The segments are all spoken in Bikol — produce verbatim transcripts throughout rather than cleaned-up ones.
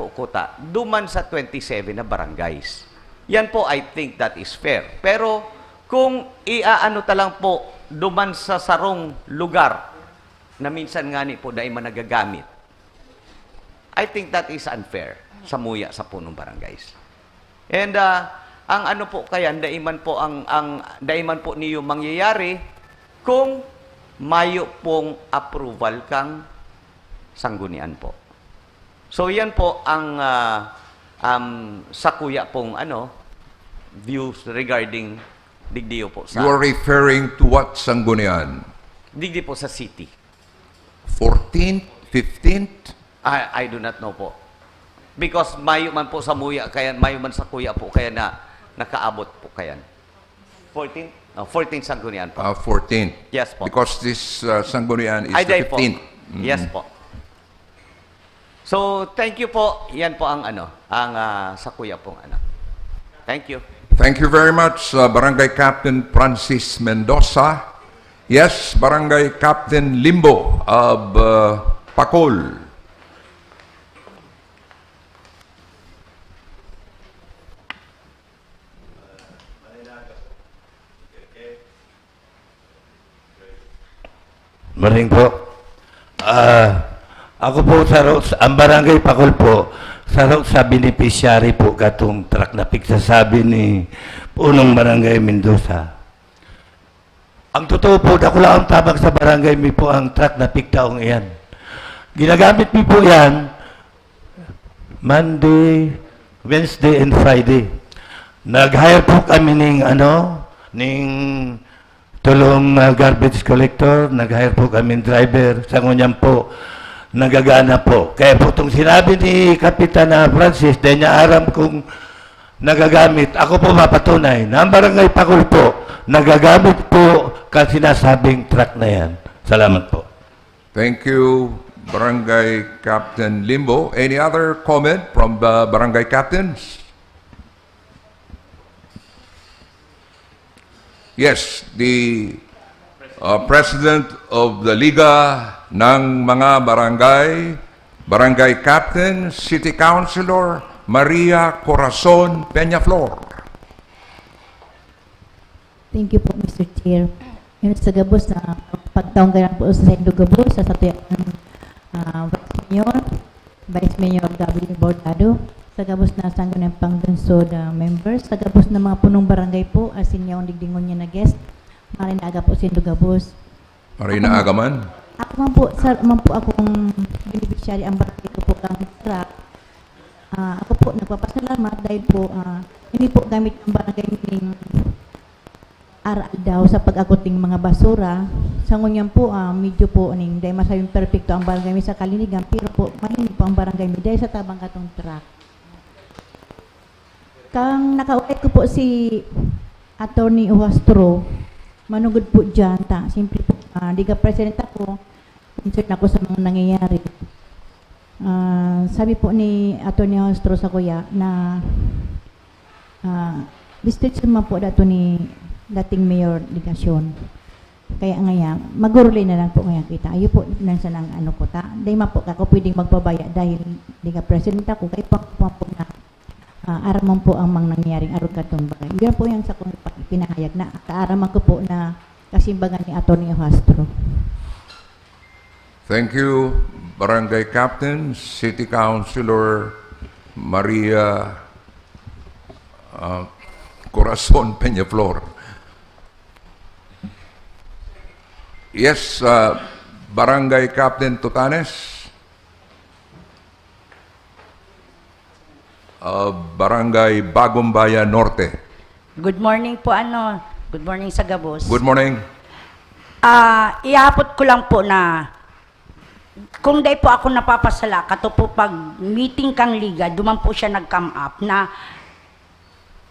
po kuta duman sa twenty-seven na barangays. Yan po, I think that is fair. Pero kung iaano ta lang po duman sa sarong lugar na minsan ngani po dai man nagagamit, I think that is unfair sa muya sa punong barangays. And, ah, ang ano po kayan, dai man po ang, ang, dai man po niyo mangyayari kung mayo pong approval kang sanggunian po. So, yan po ang, ah, um, sakuya pong, ano, views regarding digdiyo po sa You are referring to what sanggunian? Digdi po sa city. Fourteenth, fifteenth? I, I do not know po. Because mayo man po sa muya, kaya mayo man sakuya po, kaya na nakaabot po kayan. Fourteen? No, fourteen sanggunian po. Ah, fourteen. Yes po. Because this, uh, sanggunian is Ay, the day po. fifteenth. Mm. Yes po. So, thank you po. Yan po ang ano, ang, ah, sakuya pong ano. Thank you. Thank you very much, uh, Barangay Captain Francis Mendoza. Yes, Barangay Captain Limbo of, uh, Pacol. Morning po. Ah, ako po, saro, ang Barangay Pacol po, saro sa beneficiary po katong truck na pigsasabi ni Punong Barangay Mendoza. Ang totoo po, dakula ang tabang sa barangay mi po ang truck na pigtaong iyan. Ginagamit mi po yan Monday, Wednesday, and Friday. Nag-hire po kami ning, ano, ning tulong, ah, garbage collector, nag-hire po kami driver, sa ngunyan po, nagagana po. Kaya po itong sinabi ni Kapitan, ah, Francis, dahil niya aram kung nagagamit, ako po mapatunay na ang Barangay Pacol po, nagagamit po kan sinasabing truck na yan. Salamat po. Thank you, Barangay Captain Limbo. Any other comment from the barangay captains? Yes, the, uh, President of the Liga ng mga Barangay, Barangay Captain, City Councilor Maria Corazon Peñaflor. Thank you po, Mister Chair. Yun, sa gabos na pagtaong galang po sa saindo gabos, sa satuyang, ah, Vice Mayor, Vice Mayor Gabriel Bordado, sa gabos na sangguniang panglungsod, ah, members, sa gabos na mga punong barangay po, asin yaong digdi ngunyan na guest, maray na aga po saindo gabos. Maray na aga man. Ako man po, sir, man po akong beneficiary, ang barangay ko po kang Sara. Ah, ako po, nagpapasalamat dahil po, ah, hindi po gamit ang barangay meeting araw-araw sa pag-akot ng mga basura. Sa ngunyan po, ah, medyo po, aning, dahil masabing perpekto ang barangay mi sa kalinigan, pero po, mahilig po ang barangay mi dahil sa tabang katong truck. Kang nakaulay ko po si Attorney Ohastro, manugod po dyan, ta, siyempre po, ah, di ka president ako, concern ako sa mga nangyayari. Ah, sabi po ni Attorney Ohastro sa kuya na, ah, distrito man po dato ni dating Mayor Legacion. Kaya ngaya, maguruli na lang po ngaya kita. Ayo po, nan sa nang ano ko ta. Dahil man po ako pwedeng magpabaya dahil di ka president ako, kaya pa po, po na, ah, aram man po ang mga nangyaring arog katong bagay. Yan po yung sa kong pa-, pinahayag na kaaraman ko po na kasimbagan ni Attorney Ohastro. Thank you, Barangay Captain, City Councilor Maria, uh, Corazon Peñaflor. Yes, uh, Barangay Captain Tutanes, uh, Barangay Bagong Bayan Norte. Good morning po, ano. Good morning sa gabos. Good morning. Ah, ihapot ko lang po na kung dai po ako napapasala, kato po pag meeting kang Liga, duman po siya nag-come up na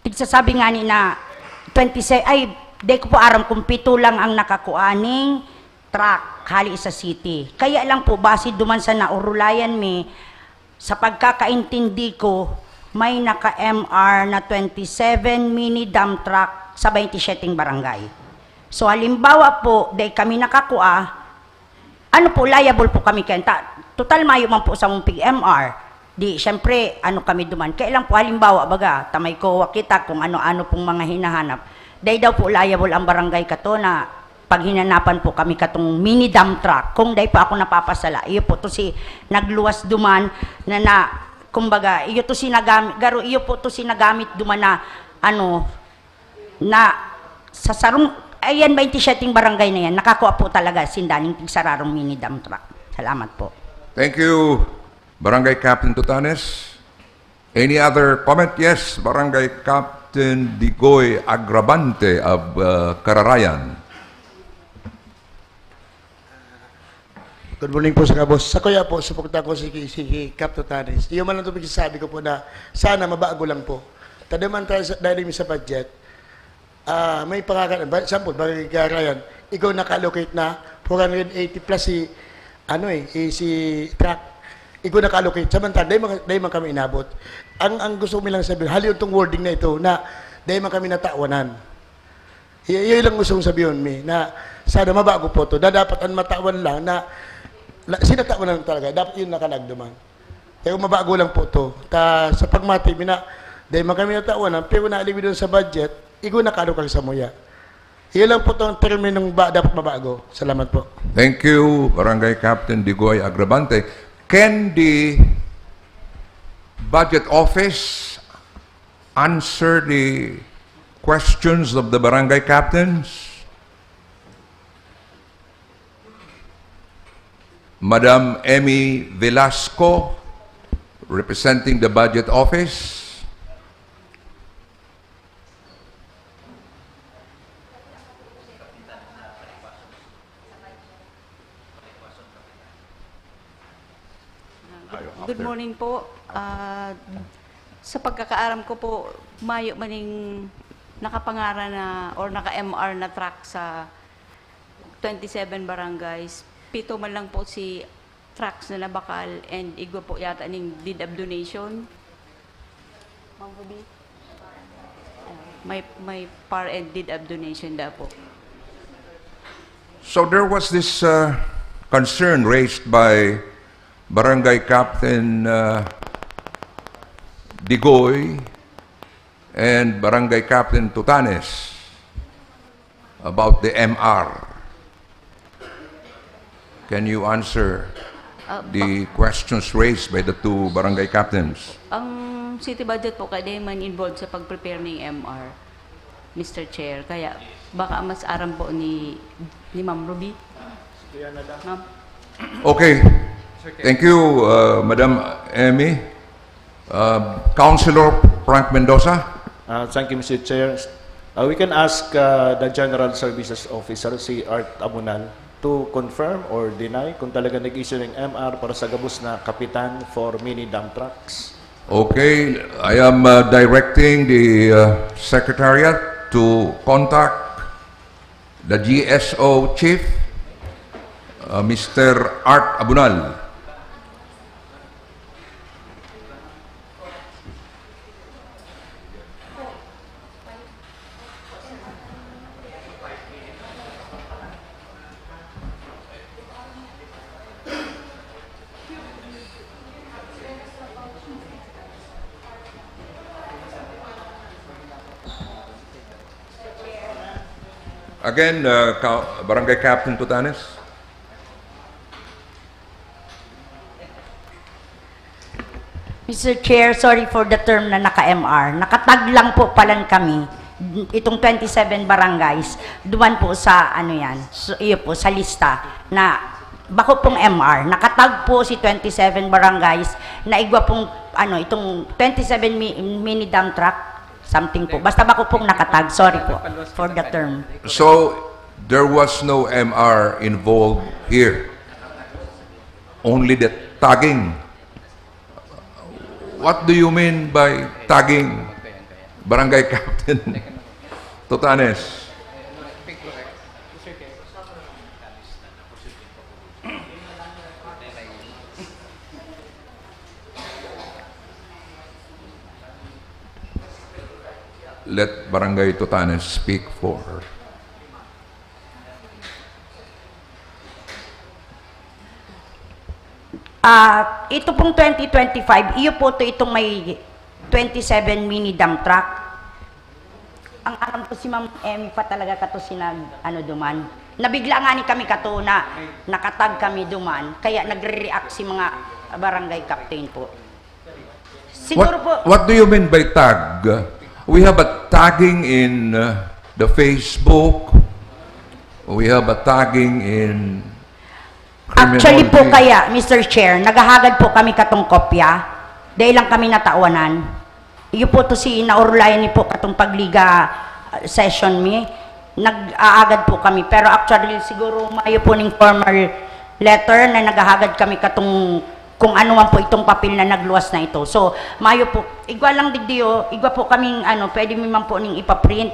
tigsasabi ngani na twenty-seven, ay, dai ko po aram kung pito lang ang nakakuha ning truck hali sa city. Kaya lang po, base duman sa naurulayan mi, sa pagkakaintindi ko, may naka-M R na twenty-seven mini dump truck sa twenty-seven barangay. So, halimbawa po, dai kami nakakua, ano po, liable po kami kaya. Ta-, total, mayo man po sa pig-M R. Di, siyempre, ano kami duman. Kaya lang po, halimbawa, baga, tamay ko, kita kung ano-ano pong mga hinahanap. Dahil daw po liable ang barangay kato na paghinanapan po kami katong mini dump truck. Kung dahil po ako napapasala, iyo po to si nagluwas duman na, na kumbaga, iyo to si nagamit, garo, iyo po to si nagamit duman na, ano, na sa sarong, ayan, twenty-seven barangay na yan, nakakua po talaga sinda ning tigsararong mini dump truck. Salamat po. Thank you, Barangay Captain Tutanes. Any other comment? Yes, Barangay Captain Digoy Agravante of uh, Kararayan. Good morning po sa kabos. Sa kuya po, suporta ko si, si, si Cap Tutanes. Iyo man lang ito pagsasabi ko po na sana mabago lang po. Tadaman tayo sa, dahil sa budget, ah, may pangakan, ba- sample, bagay kay Ryan, ikaw naka-allocate na four hundred eighty plus si, ano eh, eh, si truck. Ikaw naka-allocate. Samantala, dahil man, dahil man kami inabot. Ang, ang gusto ko lang sabihin, hali itong wording na ito na dahil man kami natawanan. Iyo lang gusto kong sabihin mi na sana mabago po to. Na dapat ang matawan lang na, na sinatawan lang talaga. Dapat yun nakalagduman. Kaya kung mabago lang po to. Ta, sa pagmati mi na, dahil man kami natawan, pero naalibidon sa budget, igo nakalukag sa muya. Iyo lang po itong terminong ba, dapat mabago. Salamat po. Thank you, Barangay Captain Digoy Agravante. Can the budget office answer the questions of the barangay captains? Madam Emmy Velasco, representing the budget office. Good morning po. Ah, sa pagkakaaram ko po, mayo maning nakapangaran na or naka-M R na truck sa twenty-seven barangays. Pito man lang po si trucks na nabakal and igwa po yata ning deed of donation. Ma'am Ruby? May, may par and deed of donation daw po. So there was this uh, concern raised by Barangay Captain uh, Digoy and Barangay Captain Tutanes about the M R. Can you answer Ah, the questions raised by the two barangay captains? Ang city budget po, kaya man involved sa pag-prepare ng M R, Mister Chair. Kaya baka mas aram po ni, ni Ma'am Ruby. Ma'am. Okay. Thank you, uh, Madam Emmy. Uh, Councilor Frank Mendoza. Uh, thank you, Mister Chair. Uh, we can ask uh, the General Services Officer, si Art Abunal, to confirm or deny kung talaga nag-issue ng M R para sa gabos na kapitan for mini dump trucks. Okay, I am uh, directing the uh, Secretariat to contact the G S O Chief, uh, Mister Art Abunal. Again, uh, Ka- Barangay Captain Tutanes. Mister Chair, sorry for the term na naka-M R. Nakatag lang po palan kami, itong twenty-seven barangays, duman po sa, ano yan, so, iyo po, sa lista na bako pong M R. Nakatag po si twenty-seven barangays na igwa pong, ano, itong twenty-seven mi- mini dump truck, something po. Basta bako pong nakatag, sorry po for the term. So, there was no M R involved here. Only the tagging. What do you mean by tagging, Barangay Captain Tutanes? Let Barangay Tutanes speak for Ah, ito pong twenty twenty-five, iyo po to itong may twenty-seven mini dump truck. Ang aram ko, si Ma'am Emmy pa talaga kato sinag, ano, duman. Nabigla nga ni kami kato na nakatag kami duman, kaya nagre-react si mga barangay captain po. Siguro po, What do you mean by tag? We have a tagging in uh, the Facebook. We have a tagging in criminal actually po de- kaya, Mister Chair, naghahagad po kami katong kopya. Dahil lang kami natawanan. Iyo po to si naurulayan ni po katong pagliga uh, session mi. Nag-aagad po kami. Pero actually, siguro mayo po ning formal letter na naghahagad kami katong kung ano man po itong papel na nagluwas na ito. So, mayo po, igwa lang digdiyo, igwa po kaming ano, pwede mi man po ning ipaprint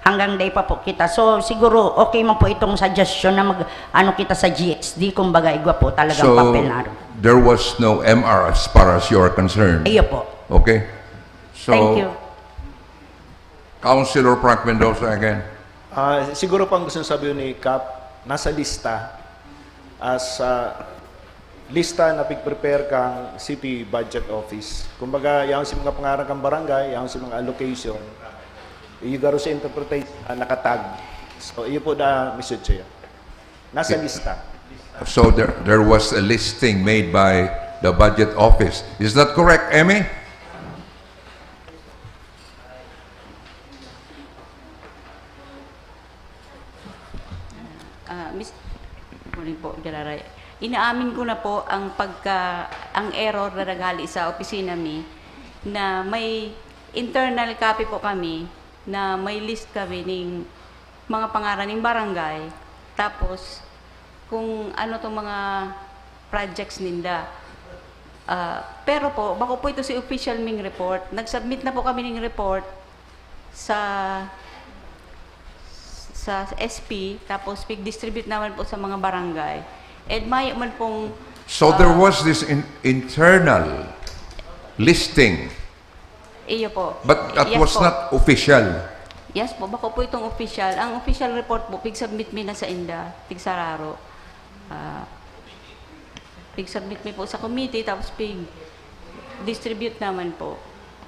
hanggang day pa po kita. So, siguro okay man po itong suggestion na mag, ano kita sa G S D, kumbaga igwa po talagang So, papel na ano. there was no M R as far as you are concerned. Iyo po. Okay? So, Thank you. Councilor Frank Mendoza again. Ah, siguro po ang gusto sabihin ni Kap, nasa lista as ah, lista na pig-prepare kang City Budget Office. Kumbaga, yaon si mga pangaran kang barangay, yaon si mga allocation, iyo garo sa interpretation, ah, nakatag. So, iyo po na, Mister Chair. Nasa lista. So there, there was a listing made by the budget office. Is that correct, Emmy? Ah, Miss, morning po, Galaray. Inaamin ko na po ang pagka ang error na naghali sa opisina mi na may internal copy po kami na may list kami ning mga pangaran ning barangay, tapos kung ano tong mga projects ninda. Ah, pero po, bako po ito si official ming report. Nag-submit na po kami ning report sa sa S P, tapos pig-distribute naman po sa mga barangay. And may man pong So there ah, was this in, internal listing, Iyo po. but that Yes was po. not official. Yes po, bako po itong official. Ang official report po, pig-submit mi na sa inda, tigsararo. Ah, pig-submit mi po sa committee, tapos pig-distribute naman po.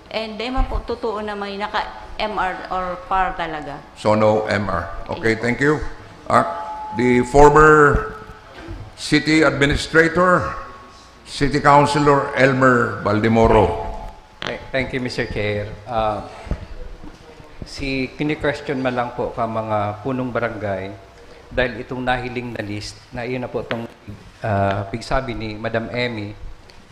And di man po totoo na may naka-M R or par talaga. So no M R. Okay, thank you. Uh, the former city administrator, City Councilor Elmer Baldemoro. Th- Thank you, Mister Chair. Ah, si kini-question man lang po ka mga punong barangay dahil itong nahiling na list na iyon na po itong ah, pigsabi ni Madam Emmy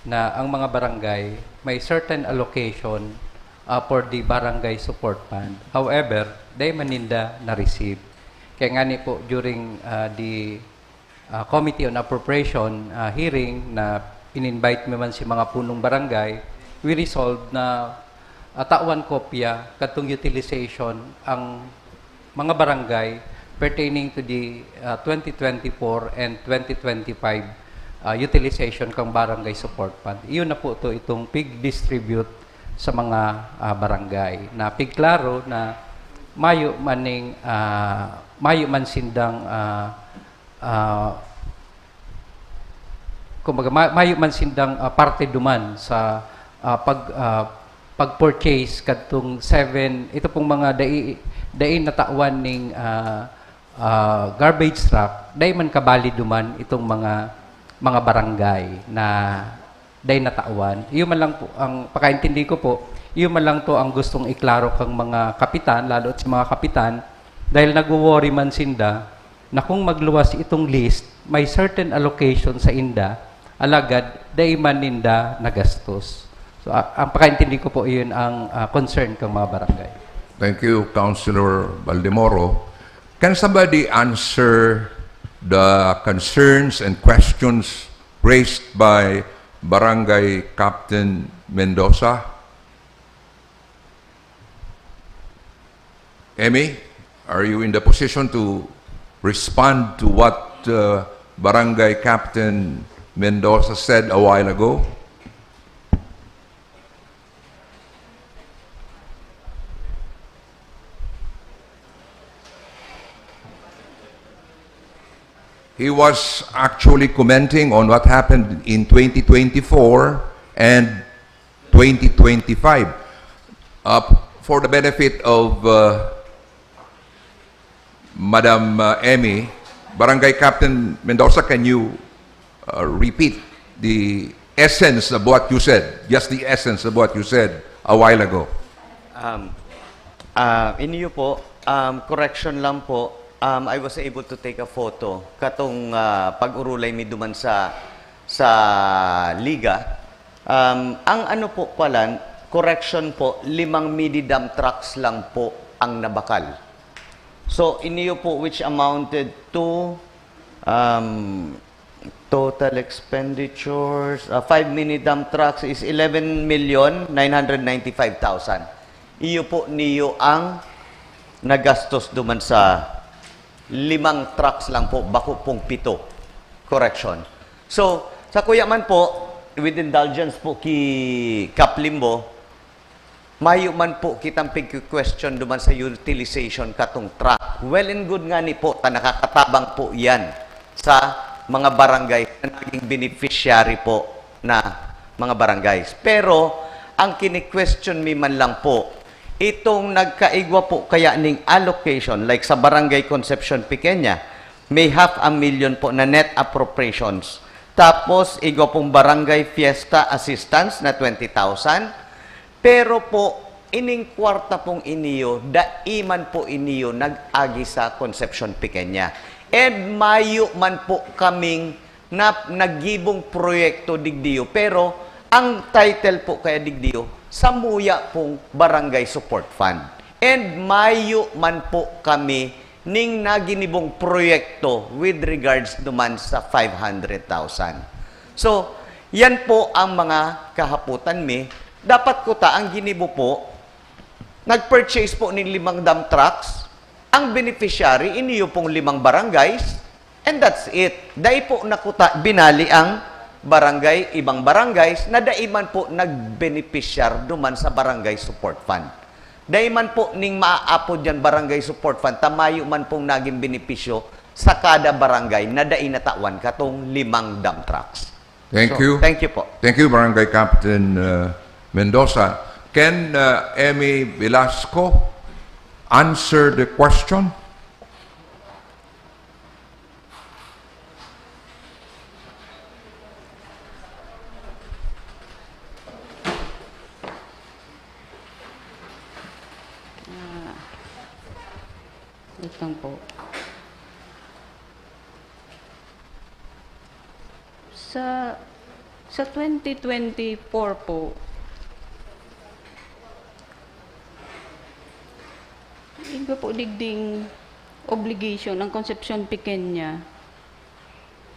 na ang mga barangay may certain allocation ah, for the barangay support fund. However, dahil man ninda na-receive. Kaya nga ni po during ah, the ah, Committee on Appropriation ah, hearing na in-invite mi man si mga punong barangay, we resolved na ah, tawan kopya kadtong utilization ang mga barangay pertaining to the ah, twenty twenty-four and twenty twenty-five ah, utilization kang barangay support fund. Iyon na po to itong pig-distribute sa mga ah, barangay na pigklaro na mayo maning ah, mayo man sindang ah, ah, kumbaga, ma- mayo man sindang ah, parte duman sa ah, pag ah, pag-purchase kadtong seven, ito pong mga dai dai natawan ning ah, ah, garbage truck, dai man kabali duman itong mga mga barangay na dai natawan. Iyo man lang po ang pakaintindi ko po, iyo man lang to ang gustong iklaro kang mga kapitan, lalo at sa mga kapitan, dahil nagwo-worry man sinda na kung magluwas itong list, may certain allocation sa inda, alagad dai man ninda nagastos. So, a- ang pakaintindi ko po, iyon ang ah, concern kang mga barangay. Thank you, Councilor Baldemoro. Can somebody answer the concerns and questions raised by Barangay Captain Mendoza? Emmy, are you in the position to respond to what uh, Barangay Captain Mendoza said a while ago? He was actually commenting on what happened in twenty twenty-four and twenty twenty-five. Uh, for the benefit of uh, Madam uh, Emmy, Barangay Captain Mendoza, can you uh, repeat the essence of what you said? Just the essence of what you said a while ago. Um, ah, iniyo po, um, correction lang po, um, I was able to take a photo katong ah, pag-urulay mi duman sa sa liga. Um, ang ano po palan, correction po, limang mini dump trucks lang po ang nabakal. So, iniyo po which amounted to um, total expenditures, uh, five mini dump trucks is eleven million nine hundred ninety-five thousand. Iyo po niyo ang nagastos duman sa limang trucks lang po, bako pong pito. Correction. So, sa kuya man po, with indulgence po ki Kap Limbo, mayo man po kitang pigki-question duman sa utilization katong truck. Well and good nga ni po, ta nakakatabang po yan sa mga barangay na naging beneficiary po na mga barangays. Pero ang kini-question mi man lang po, itong nagkaigwa po kaya ning allocation, like sa Barangay Concepcion Pequeña, may half a million po na net appropriations. Tapos, igwa pong barangay fiesta assistance na twenty thousand. Pero po, ining kwarta pong iniyo, dai man po iniyo nag-agi sa Concepcion Pequeña. And mayo man po kaming na naggibong proyekto digdiyo, pero ang title po kaya digdiyo, samuya pong Barangay Support Fund. And mayo man po kami ning naginibong proyekto with regards naman sa five hundred thousand. So, yan po ang mga kahapotan mi. Dapat kuta ang ginibo po, nag-purchase po ning limang dump trucks, ang beneficiary, iniyo pong limang barangays, and that's it. Dai po nakuta, binali ang barangay, ibang barangays, na dai man po nagbenepisyar duman sa Barangay Support Fund. Dai man po ning maaapod yan Barangay Support Fund, ta mayo man pong naging benepisyo sa kada barangay na dai natawan katong limang dump trucks. Thank So, you. Thank you po. Thank you, Barangay Captain uh, Mendoza. Can uh, Emmy Velasco answer the question? Ah, wait lang po. Sa sa twenty twenty-four po, iba po digding obligation ang Concepcion Pequeña,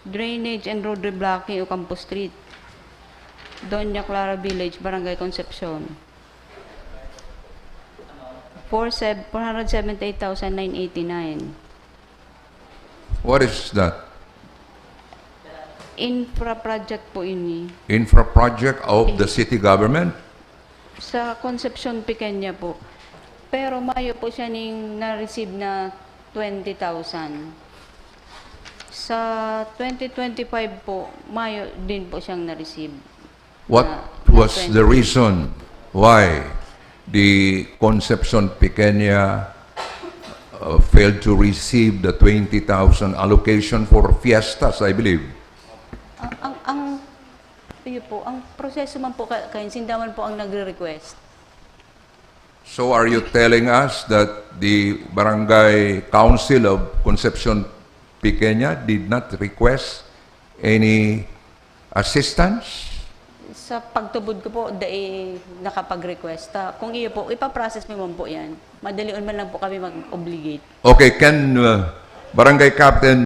drainage and road reblocking, Ocampo Street, Doña Clara Village, Barangay Concepcion. Four sev- four hundred seventy-eight thousand nine eighty-nine. What is that? Infra project po ini. Infra project of the city government? Sa Concepcion Pequeña po. Pero mayo po siya ning na-receive na twenty thousand. Sa twenty twenty-five po, mayo din po siyang na-receive. What Na- was na the twenty. Reason why the Concepcion Pequeña uh, failed to receive the twenty thousand allocation for fiestas, I believe? Ang, ang, ang, iyo po, ang proseso man po, ka- kaya sinda man po ang nagre-request. So are you telling us that the Barangay Council of Concepcion Pequeña did not request any assistance? Sa pagtubod ko po, dai nakapag-request. Ta, kung iyo po, ipaprocess mo man po yan. Madalion man lang po kami mag-obligate. Okay, can uh, Barangay Captain